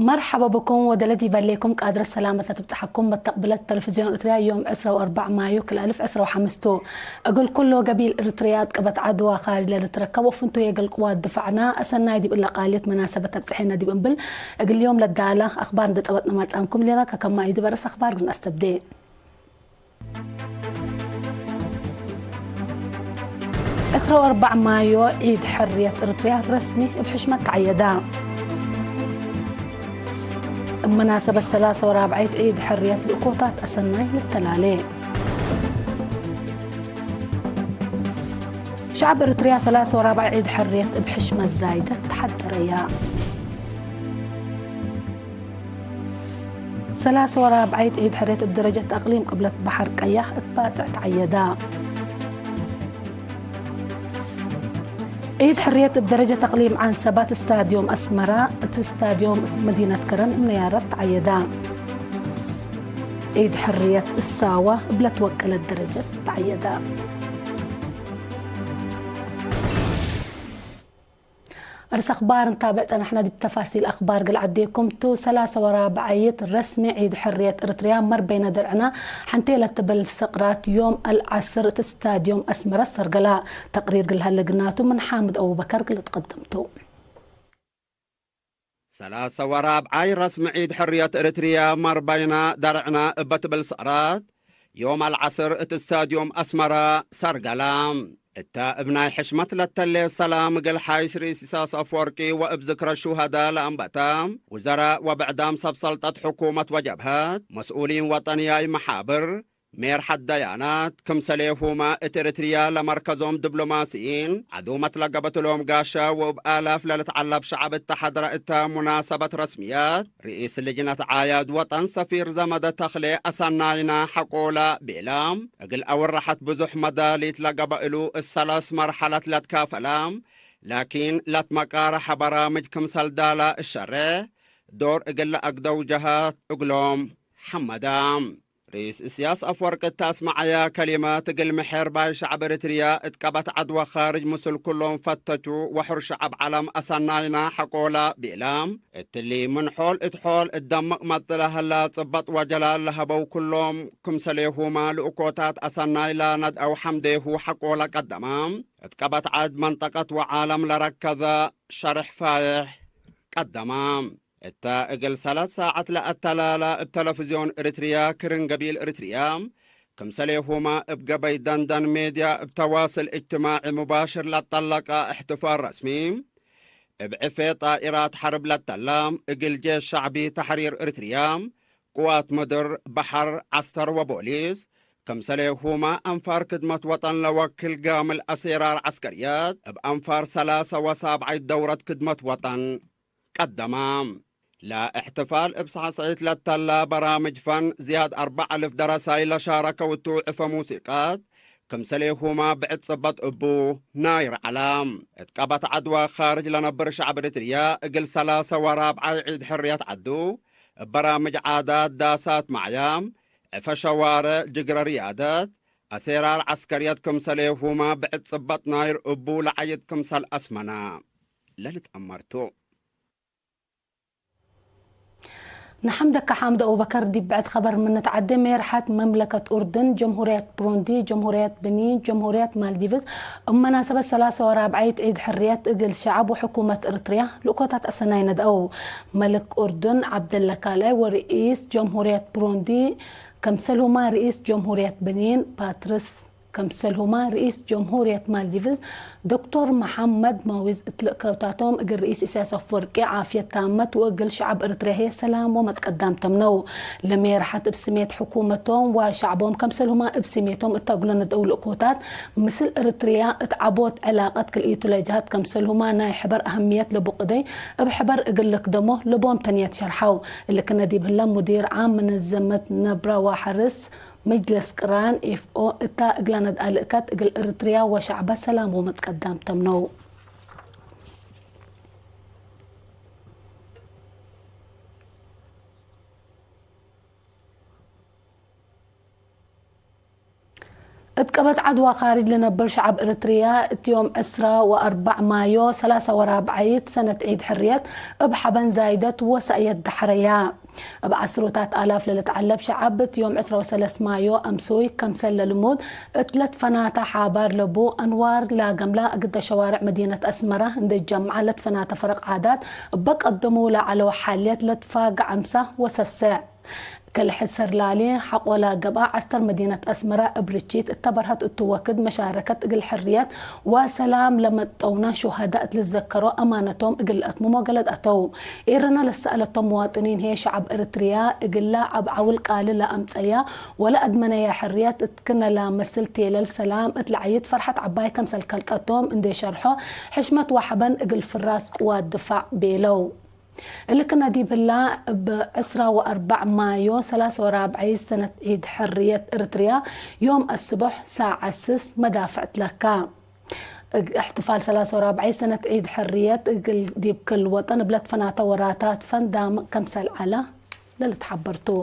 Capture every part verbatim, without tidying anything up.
መርሐበ ብኩም ወደለ ዲበ ሌኩም ቃድረት ሰላመት ለትብጽሐኩም መተቅብለት ተለፍዝዮን እርትርያ ዮም ዕስራ ወአርበዕ ማዩ ክል አልፍ ዕስራ ወሐምስ ቱ። እግል ኩሎ ገቢል እርትርያ እት ቀበት ዐድዋ ካርጅ ለልትረከብ ወፍንቱየ እግል ቅዋት ድፋዕና አሰናይ ዲብ እለ ቃልየት መናሰበት አብጽሐነ ዲብ እምብል እግል ዮም ለዳለ አክባር እንዴ ጸበጥነ ማጽአምኩም ሌና ከከማዩ ዲብ አርእስ አክባር ግን አስተብዴ። ዕስራ ወአርበዕ ማዮ ዒድ ሕርየት እርትርያ ረስሚ እብ ሕሽመት ተዐየዳ። እብ መናሰበት ሰላሰ ወራብዓይት ዒድ ሕርየት ልእኮታት አሰናይ ልተላሌ። ሸዕብ እርትርያ ሰላሰ ወራብዓይ ዒድ ሕርየት እብ ሕሽመት ዛይደት ተሐደረያ። ሰላሰ ወራብዓይት ዒድ ሕርየት እብ ደረጀት አቅሊም ቅብለት በሐር ቀያሕ እት ባጽዕ ተዐየዳ። ዒድ ሕርየት እብ ደረጀት አቅሊም ዐንሰባት ስታድዮም አስመራ እት ስታድዮም መዲነት ከረን እብ ነያረት ተዐየዳ። ዒድ ሕርየት እሳዋ እብ ለትወቀለት ደረጀት ተዐየዳ። አርስ አክባር እንታብዕ ጸናሕና። ዲብ ተፋሲል አክባር እግል ዐዴኩም ቱ። ሰላሰ ወራብዓይት ረስሚ ዒድ ሕርየት እርትርያ መርበይነ ደርዕና ሐንቴ ለትብል ሰቅራት ዮም አልዐስር እት ስታድዮም አስመረ ሰርገላ። ተቅሪር እግል ሀለ ግናቱ ምን ሓምድ አቡበከር እግል ልትቀደም ቱ። ሰላሰ ወራብዓይ ረስሚ ዒድ ሕርየት እርትርያ መርበይነ ደርዕና እበ ትብል ሰቅራት ዮም አልዐስር እት ስታድዮም አስመረ ሰርገላ። እተ እብ ናይ ሕሽመት ለተሌ ሰላም እግል ሓይስ ርኢስ ኢሳያስ አፈወርቂ ወእብ ዝክረ ሹሀዳ ለአንበተ ውዘራእ ወብዕዳም ሰብ ሰልጠት ሕኩመት ወጀብሀት፣ መስኡሊን ወጠንያይ መሓብር፣ ሜርሐት ደያናት፣ ክምሰሌሁመ እት ኤረትርያ ለመርከዞም ድብሎማሲይን፣ ዐዱመት ለገብእት እሎም ጋሻ ወእብ አላፍ ለልትዐለብ ሸዐብ እተ ሐድረ እተ ሙናሰበት ረስምያት፣ ርኢስ ልጅነት ዓያድ ወጠን ሰፊር ዘመደ ተክሌ አሰናይነ ሐቆለ ቤለ፣ እግል አውረሐት ብዙሕ መዳሊት ለገበእሉ እሰለስ መርሐለት ለትካፈለ፣ ላኪን ለትመቃረሐ በራምጅ ክምሰል ዳለ እሸሬሕ፣ ዶር እግል ለአግደው ጀሃት እግሎም ሐመደ። ርኢስ እስያስ አፍወርቂ እት አስመዐያ ከሊመት፣ እግል ምሔር ባይ ሸዐብ ኤረትርያ እት ቀበት ዐድ ወካርጅ ምስል ኩሎም ፈተቹ ወሑር ሸዐብ ዐለም አሰናይነ ሐቆለ ቤለ። እትሊ ምን ሖል እት ሖል እት ደምቅ መጽእ ለሀላ ጽበጥ ወጀላል ለሀበው ኩሎም ክምሰሌሁመ ልኡኮታት አሰናይ ለነድአው ሐምዴሁ ሐቆለ ቀደመ። እት ቀበት ዐድ መንጠቀት ወዓለም ለረከዘ ሸርሕ ፋይሕ ቀደመ። እተ እግል ሰለት ሳዐት ለአተላለ እብ ተለፍዝዮን እርትርያ ክርን ገቢል እርትርያ፣ ክምሰሌሁመ እብ ገበይ ደንደን ሜድያ እብ ተዋስል እጅትማዒ ሙባሽር ለጠለቀ እሕትፋል ረስሚ፣ እብ ዕፌ ጣኢራት ሐርብ ለተለ፣ እግል ጄሽ ሸዕቢ ተሕሪር እርትርያ፣ ቅዋት ምድር፣ በሐር፣ ዐስተር ወቦሊስ፣ ክምሰሌሁመ አንፋር ክድመት ወጠን ለወክል ጋምል አሴራር ዐስከርየት፣ እብ አንፋር ሰላሰ ወሳብዓይት ደውረት ክድመት ወጠን ቀደመ። ለእሕትፋል እብ ሳዕሳዒት ለተለ በራምጅ ፈን ዝያድ አርበዕ አልፍ ደረሳይ ለሻረከው እቱ ዕፈ ሙሲቀት፣ ክምሰሌሁመ ብዕድ ጽበጥ እቡ ናይር ዐለ። እት ቀበት ዐድወ ካርጅ ለነብር ሸዕብ እርትርየ እግል ሰላሰ ወራብዓይ ዒድ ሕርየት ዐዱ፣ እብ በራምጅ ዓዳት፣ ዳሳት ማዕየ፣ ዕፈ ሸዋርዕ፣ ጅግረ ርያደት፣ አሴራር ዐስከርየት ክምሰሌሁመ ብዕድ ጽበጥ ናይር እቡ ለዐይድ ክምሰል አስመነ ለልትአመር ቱ። ነሐምደከ ሓምድ አቡበከር። ዲብ ብዕድ ኸበር ምን ንትዐዴ፣ ሜርሐት መምለከት ኡርድን፣ ጀምሁርየት ብሩንዲ፣ ጀምሁርየት ብኒን፣ ጀምሁርየት ማልዲቭስ እብ መናሰበት ሰላሰ ወራብዓይት ዒድ ሕርየት እግል ሸዐብ ወሕኩመት እርትርያ ልእኮታት አሰናይ ነድአው። መልክ ኡርድን ዐብደለ ካልኣይ ወርኢስ ጀምሁርየት ብሩንዲ፣ ከምሰልሁመ ርኢስ ጀምሁርየት ብኒን ፓትርስ ከምሰልሁመ ርኢስ ጀምሁርየት ማልዲቭስ ዶክቶር መሐመድ ማዊዝ እት ልእከታቶም እግል ርኢስ ኢሳያስ አፈወርቂ ዓፍየት ታመት ወእግል ሸዐብ እርትርያ ህዬ ሰላም ወመትቀዳም ተምነው። ለሜርሐት እብ ስሜት ሕኩመቶም ወሸዕቦም ከምሰልሁመ እብ ስሜቶም እት እግለ ነድአው ልእኮታት ምስል እርትርያ እት ዐቦት ዕላቀት ክልኢቱ ለጀሃት ከምሰልሁመ ናይ ሕበር አህምየት ለቡቅደይ እብ ሕበር እግል ልክደሞ ለቦም ተንየት ሸርሐው። እሊ ክነ ዲብ ህለ ሙዲር ዓም መነዘመት ነብረ ወሐርስ መጅለስ ቅራን ኤፍ ኦ እታ እግለ ነድአ ልእከት እግል እርትርያ ወሸዕበ ሰላም ወመትቀዳም ተምነው። እት ቀበት ዐድ ወካርጅ ለነብር ሸዐብ እርትርያ፣ እት ዮም ዕስራ ወአርበዕ ማዮ ሰላሳ ወራብዓይት ሰነት ዒድ ሕርየት እብ ሐበን ዛይደት ወሰእየት ደሐረያ። እብ ዐስሩታት አላፍ ለልትዐለብ ሸዐብ፣ እት ዮም ዕስራ ወሰለስ ማዮ አምሱይ፣ ከምሰል ለልሙድ እት ለትፈናተ ሓባር ለቡ አንዋር ለአገምላ፣ እግደ ሸዋርዕ መዲነት አስመረ እንዴ ጀምዐ ለትፈናተ ፈረቅ ዓዳት፣ እበ ቀደሙ ለዐለው ሐልየት ለትፋገዕ አምሳ ወሰሰዕ። ከልሕድ ሰር ላሊ ሐቆ ለገብአ ዐስተር መዲነት አስመረ እብ ርቺት እተ በርሀት እቱ ወክድ መሻረከት እግል ሕርየት ወሰላም ለመጠውነ ሹሀዳእ እት ልዘከሮ አማነቶም እግል ለአትምሞ ገለድ አተው። ኤረና ለሰአለቶም መዋጥኒን ህዬ ሸዐብ እርትርያ እግለ እብ ዐውል ቃሊ ለአምጸያ ወለአድመነየ ሕርየት እት ክነ ለመስል ቴለል ሰላም እት ለዐይድ ፈርሐት ዐባይ ከምሰል ከልቀቶም እንዴ ሸርሖ፣ ሕሽመት ወሐበን እግል ፍራስ ቅዋት ድፋዕ ቤለው። እሊ ክነ ዲብ ህላ፣ እብ ዕስራ ወአርበዕ ማዮ ሰላሳ ወራብዓይ ሰነት ዒድ ሕርየት እርትርያ፣ ዮም አስቡሕ ሳዐ ስስ መዳፍዕ ትለካ። እግ-፣ እሕትፋል ሰላሳ ወራብዓይ ሰነት ዒድ ሕርየት እግል ዲብ ክል ወጠን እብ ለትፈናተ ወራታት ፈን ዳምቅ ከምሰል ዐለ ለልትሐበር ቱ።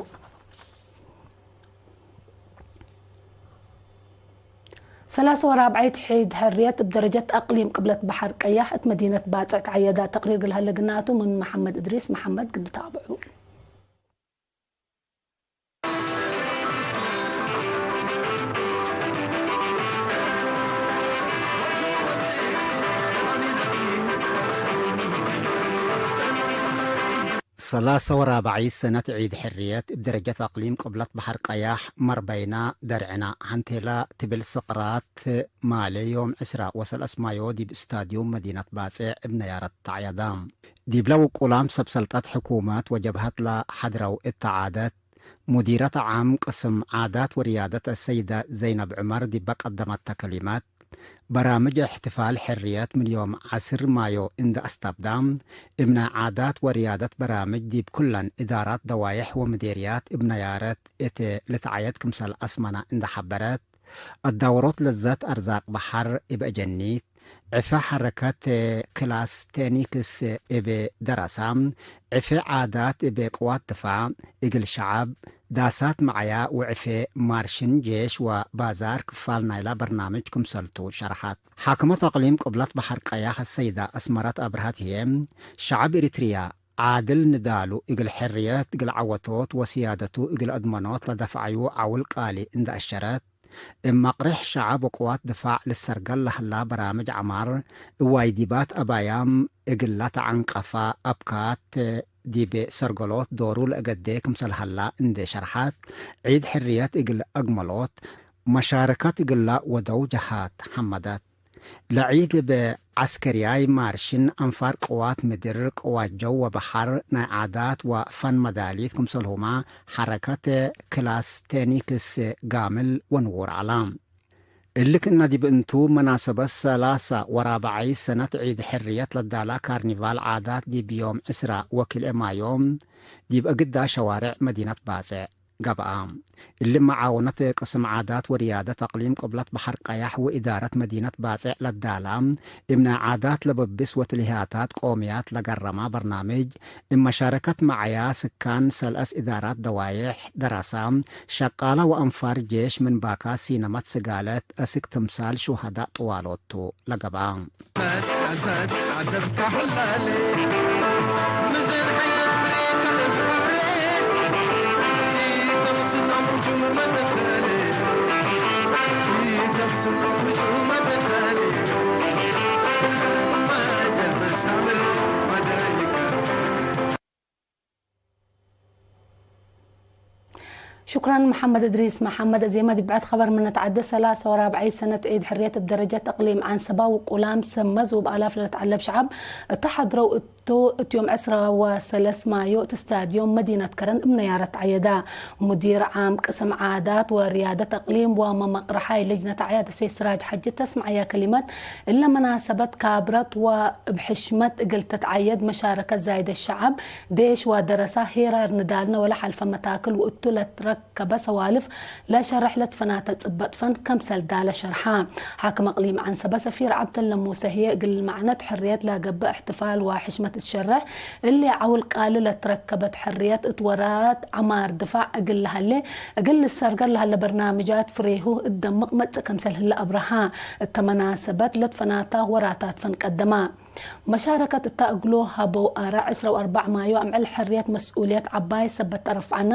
ሰላሳ ወራብዓይት ዒድ ሕርየት እብ ደረጀት አቅሊም ቅብለት በሐር ቀያሕ እት መዲነት ባጽዕ ተዐየዳ። ተቅሪር እግል ሀለ ግናቱ ምን መሐመድ እድሪስ መሐመድ ግንታብዑ። ሰላሳ ወራብዓይ ሰነት ዒድ ሕርየት እብ ደረጀት አቅሊም ቅብለት በሐር ቀያሕ መርበይና ደርዕና ሐንቴላ ትብል ስቅራት ማሌ ዮም ዕስራ ወሰለስ ማዮ ዲብ ስታድዩም መዲነት ባጽዕ እብ ነያረት ተዐየዳ። ዲብለ ውቁላም ሰብ ሰልጠት ሕኩመት ወጀብሀት ለሐድረው እተ ዓደት፣ ሙዲረት ዓም ቅስም ዓዳት ወርያደት አሰይደ ዘይነብ ዑመር ዲበ ቀደመተ ከሊመት፣ በራምጅ እሕትፋል ሕርየት ምን ዮም ዐስር ማዮ እንደ አስተብዳ፣ እብ ናይ ዓዳት ወርያደት በራምጅ ዲብ ኩለን እዳራት ደዋዬሕ ወምዴርያት እብ ነያረት እት ልትዓየድ ክምሰል አስመና እንደ ሐበረት፣ አዳወሮት ለዘት አርዛቅ በሐር እብ አጀኒት፣ ዕፌ ሐረከት ክላስቴኒክስ እብ ደረሳ፣ ዕፌ ዓዳት እብ ቅዋት ድፋዕ፣ እግል ሸዐብ፣ ዳሳት መዓያ ወዕፌ ማርሽን ጄሽ ወባዛር ክፋል ናይላ በርናምጅ ክምሰልቱ ሸርሐት። ሓክመት አቅሊም ቅብለት በሐር ቀያሕ አሰይዳ አስመረት አብርሀት ህዬ፣ ሸዐብ ኤሪትርያ ዓድል ንዳሉ እግል ሕርየት እግል ዐወቶት ወስያደቱ እግል አድመኖት ለደፍዐዩ ዐውል ቃሊ እንደ አሸረት፣ እብ መቅሬሕ ሸዐብ ወቅዋት ድፋዕ ልሰርገል ለህላ በራምጅ ዐማር፣ እብ ዋይዲባት አባያም እግል ለተዐንቀፈ አብካት ዲብ ሰርገሎት ዶሩ ለእገዴ ክምሰል ሀላ እንዴ ሸርሐት፣ ዒድ ሕርየት እግል አግመሎት መሻረከት እግላ ወደው ጀሃት ሐመደት። ለዒድ እብ ዐስከርያይ ማርሽን አንፋር ቅዋት ምድር፣ ቅዋት ጀው ወበሐር፣ ናይ ዓዳት ወፈን መዳሊት ክምሰልሁመ ሐረከት ክላስቴኒክስ ጋምል ወንዉር ዐላ። እሊ ክእነ ዲብ እንቱ መናሰበት ሰላሳ ወራብዓይ ሰነት ዒድ ሕርየት ለዳላ ካርኒቫል ዓዳት ዲብ ዮም ዕስራ ወክልኤ ማዮም ዲብ እግዳ ሸዋርዕ መዲነት ባጽዕ ገብአ። እሊ መዓውነት ቅስም ዓዳት ወርያደት አቅሊም ቅብለት በሐር ቀያሕ ወእዳረት መዲነት ባጽዕ ለዳላ፣ እብ ናይ ዓዳት ለበብስ ወትልህያታት ቆምያት ለገረማ በርናምጅ፣ እብ መሻረከት መዓያ ስካን ሰልአስ እዳራት ደዋዬሕ ደረሳ፣ ሸቃላ ወአንፋር ጄሽ ምን ባካስ ሲነመት ስጋለት አስክ ትምሳል ሹሀዳእ ጥዋሎት ቱ ለገብአ። ሹክራን መሐመድ እድሪስ መሐመድ። አዜመ ዲብ ብዕድ ኸበር ምን ነትዐደ፣ ሰላሳ ወራብዓይ ሰነት ዒድ ሕርየት እብ ደረጀት እቅሊም ዐንሰባ ውቁላም ሰመዝ ወእብ አላፍ ለልትዐለብ ሸዐብ እተ ሐድረው እቱ፣ እት ዮም ዕስራ ወሰለስ ማዮ እት ስታድዮም መዲነት ከረን እብ ነያረት ተዐየዳ። ሙዲር ዓም ቅስም ዓዳት ወርያደት እቅሊም ወመመቅረሓይ ልጅነት አዕያድ ሰይድ ስራጅ ሐጂ ተስምዐያ ከሊመት፣ እለ መናሰበት ካብረት ወእብ ሕሽመት እግል ትትዐየድ መሻረከት ዛይደት ሸዐብ፣ ዴሽ ወደረሳ፣ ሄራር ንዳልነ ወለሐልፈ መታክል ወእቱ ለትረከበ ሰዋልፍ ለሸርሕ ለትፈናተ ጽበጥ ፈን ከምሰል ዳለ ሸርሐ። ሓክም አቅሊም ዐንሰበ ሰፊር ዐብደለ ሙሰ ህዬ እግል መዕነት ሕርየት ለገብእ እሕትፋል ወሕሽመት ትሸረሕ፣ እሊ ዐውል ቃሊ ለትረከበት ሕርየት እት ወራት ዐማር ድፋዕ እግል ለሀሌ፣ እግል ልሰርገል ለሀለ በርናምጃት ፍሬሁ እት ደምቅ መጽእ ከምሰል ህለ አብረሃ። እተ መናሰበት ለትፈናታ ወራታት ፈን ቀደማ። መሻረከት እታ እግሉ ሀበው አራዕ ዕስራ ወአርበዕ ማዮ አምዕል ሕርየት መስኡልየት ዐባይ ሰበት ተረፍዐና፣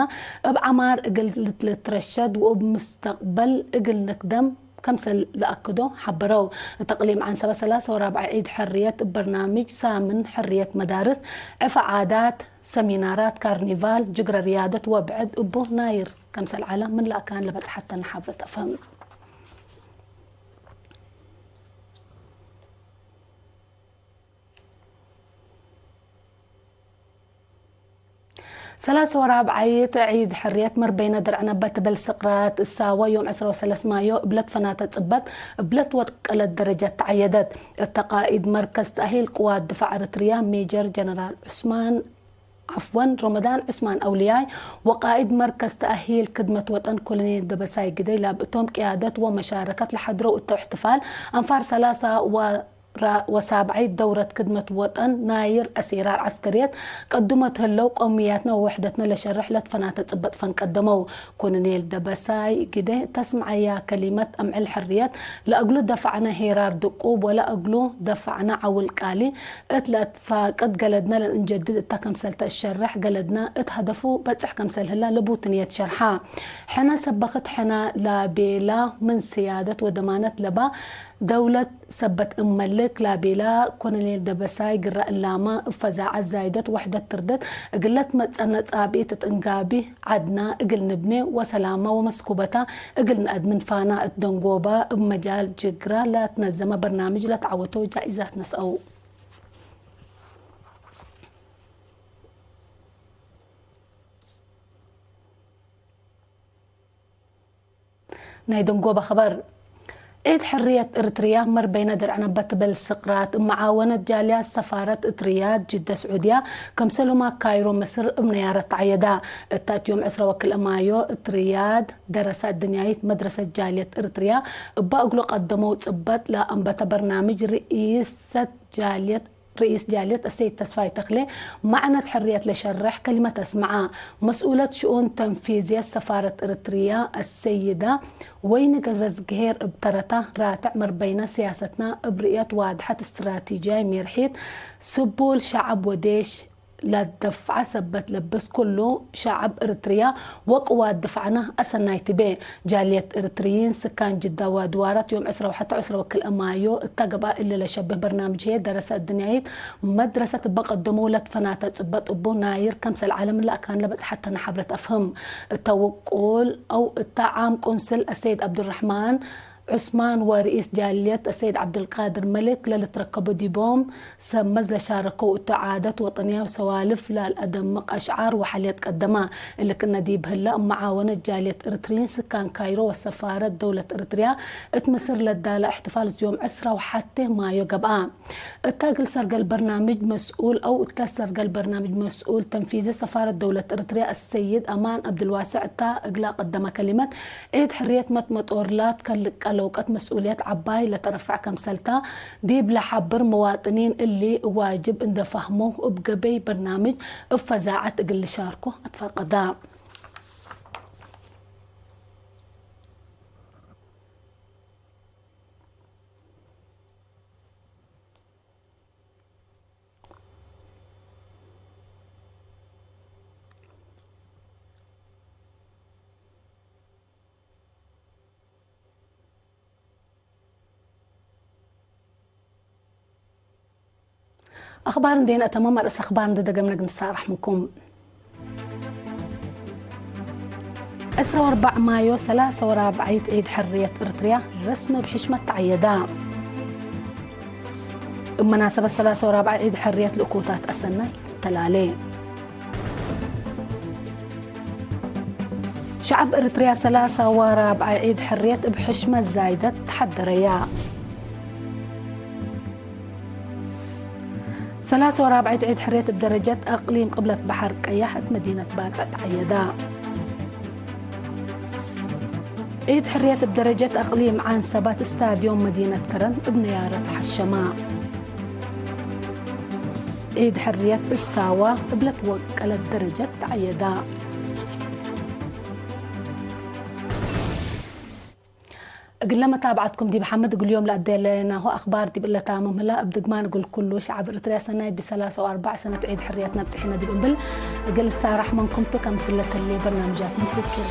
እብ ዐማር እግል ልትረሸድ ወእብ ምስተቅበል እግል ንክደም ከምሰል ለአክዶ ሐበረው። እት እቅሊም ዐንሰበ ሰላሰ ወራብዐ ዒድ ሕርየት እብ በርናምጅ ሳምን ሕርየት መዳርስ፣ ዕፈ ዓዳት፣ ሰሚናራት፣ ካርኒቫል፣ ጅግረ ርያደት ወብዕድ እቡ ናይር ከምሰል ዐለ ምን ለአካን ለበጽሐተነ ሐብረት አፍህም። ሰላሰ ወራብዓይት ዒድ ሕርየት መርበይነ ድርዕነ በትብል ስቅራት እሳወ ዮም ዕስራ ወሰለስ ማዮ እብለት ፈናተ ጽበት እብለት ወቀለት ደረጀት ተዐየደት። እተ ቃኢድ መርከዝ ተእሂል ቅዋት ድፋዕ ኤረትርያ ሜጀር ጀነራል ዑስማን፣ ዐፍወን፣ ሮመዳን ዑስማን አውልያይ ወቃኢድ መርከዝ ተእሂል ክድመት ወጠን ኮሎኔል ደበሳይ ግደይ ላብእቶም ቅያደት ወመሻረከት ለሐድረው እተ እሕትፋል አንፋር ሰላሳ ወ ራ-፣ ወሳብዐይት ደውረት ክድመት ወጠን ናይር አሲራር ዐስከርየት ቀዱመት ህለው፣ ቀውምያትነ ወወሕደትነ ለሸርሕ ለትፈናተ ጽበጥ ፈንቀደመው። ኮሎኔል ደበሳይ ግደ ተስምዐያ ከሊመት፣ አምዕል ሕርየት ለእግሉ ደፋዕነ ሄራር ድቁብ ወለእግሉ ደፋዕነ ዐውል ቃሊ እት ለአትፋቅድ ገለድነ ለእንጀድድ እተ ከምሰልተ እሸርሕ፣ ገለድነ እት ሀደፉ በጽሕ ከምሰል ህላ ለቡትንየት ሸርሓ። ሕነ ሰበክት ሕነ ላቤላ ምን ስያደት ወደማነት ለባ ደውለት ሰበት እመልክ ላቤላ ኮሎኔል ደበሳይ ግረ እላመ፣ እብ ፈዛዐት ዛይደት ወሕደት ትርደት እግለ ትመጸነ ጻብኢት እት እንጋቢ ዐድና እግል ንብኔ ወሰላማ ወመስኩበታ እግል ነአድምን ፋና እት ደንጎበ እብ መጃል ጅግራ ለትነዘመ በርናምጅ ለትዐወተው ጃኢዛት ነስአው። ናይ ደንጎበ ኸበር። ዒድ ሕርየት እርትርያ መርበይነ ድርዕነ በትብል ስቅራት፣ እብ መዓወነት ጃልያት ሰፋረት እት ርያድ፣ ጅደ ስዑድያ፣ ከምሰሉማ ካይሮ፣ መስር፣ እብ ነያረት ተዐየዳ። እታ እት ዮም ዕስራ ወክልኤ ማዮ እት ርያድ ደረሰ እድንያይት መድረሰት ጃልየት እርትርያ እበ እግሉ ቀደመው ጽበጥ ለአንበተ በርናምጅ ርኢሰት ጃልየት ርኢስ ጃልየት አሰይድ ተስፋይ ተክሌ፣ ማዕነት ሕርየት ለሸርሕ ከሊመት አስመዐ። መስኡለት ሽኡን ተንፊዝየት ሰፋረት እርትርያ አሰይዳ ወይኒ ገብረዝግሄር እብ ተረታ፣ ራትዕ መርበይነ ስያሰትና እብ ርእየት ዋድሐት እስትራቲጅያይ ሜርሒት ስቡል ሸዐብ ወዴሽ ለደፍዐ ሰበት ለብስ፣ ኩሉ ሸዐብ እርትርያ ወቅዋት ድፋዕነ አሰናይ ትቤ። ጃልየት እርትርይን ስካን ጅዳ ወአድዋራት ዮም ዕስራ ወሐተ ዕስራ ወክልኤ ማዮ እተ ገብአ እሊ ለሸብህ በርናምጅ ህዬ ደረሰ እድንያይት መድረሰት እበ ቀደመው ለትፈናተ ጽበጥ እቡ ናይር ከምሰል ዐለ ምን ለአካን ለበጽሐተነ ሐብረት አፍህም። እተ ውቁል አው እተ ዓም ቁንስል አሰይድ ዐብዱረሕማን ዑስማን ወርኢስ ጃልየት አሰይድ ዐብዱልቃድር መልክ ለልትረከቡ ዲቦም ሰመዝ ለሻረከው እቱ ዓደት ወጠንያዊ ሰዋልፍ ላልአደምቅ አሽዓር ወሐልየት ቀደማ። እሊ ክእነ ዲብ ህለ፣ እብ መዓወነት ጃልየት እርትርይን ስካን ካይሮ ወሰፋረት ደውለት እርትርያ እት ምስር ለዳለ እሕትፋል ዮም ዕስራ ወሐቴ ማዮ ገብአ። እተ እግል ሰርገል በርናምጅ መስኡል አው እተ ሰርገል በርናምጅ መስኡል ተንፊዚ ሰፋረት ደውለት እርትርያ አሰይድ አማን ዐብዱልዋስዕ እተ እግለ ቀደመ ከሊመት፣ ዒድ ሕርየት መትመጦር ላትከልቀ ለውቀት መስኡልየት ዐባይ ለተረፈዕ ከምሰልታ ዲብ ለሐብር፣ መዋጥኒን እሊ ዋጅብ እንዴ ፋህመው እብ ገበይ በርናምጅ እብ ፈዛዐት እግል ልሻርኮ አትፈቀዳ። አኽባር እንዴ ነአተምም፣ አርእስ አኽባር እንዴ ደገምነ እግል ንሳረሕ ምንኩም። ዕስራ ወአርበዕ ማዮ ሰላሰ ወራብዓይት ዒድ ሕርየት እርትርያ ረስሚ እብ ሕሽመት ተዐየዳ። እብ መናሰበት ሰላሰ ወራብዓይት ዒድ ሕርየት ልእኩታት አሰናይ ተላሌ። ሸዐብ እርትርያ ሰላሰ ወራብዓይ ዒድ ሕርየት እብ ሕሽመት ዛይደት ተሐደረያ። ሰላሰ ወራብዓይት ዒድ ሕርየት እብ ደረጀት አቅሊም ቅብለት በሐር ቀያሕ እት መዲነት ባጽዕ ተዐየዳ። ዒድ ሕርየት እብ ደረጀት አቅሊም ዐንሰባት ስታድዮም መዲነት ከረን እብ ነያረት ሐሸማ። ዒድ ሕርየት እሳዋ እብ ለትወቀለት ደረጀት ተዐየዳ። እግለ መታብዐትኩም ዲብ ሐመድ እግል ዮም ለአደለናሁ አክባር ዲብ እለ ታምም ህለ፣ እብ ድግማን እግል ኩሉ ሸዐብ ኤረትርያ ሰናይ። ብሰላሰ ወአርበዕ ሰነት ዒድ ሕርየት ነብጽሕ ሕነ ዲብ እንብል፣ እግል እሳራሕ መንኩም ቱ ከምስለ ተሌ በርናምጃት ንስክር።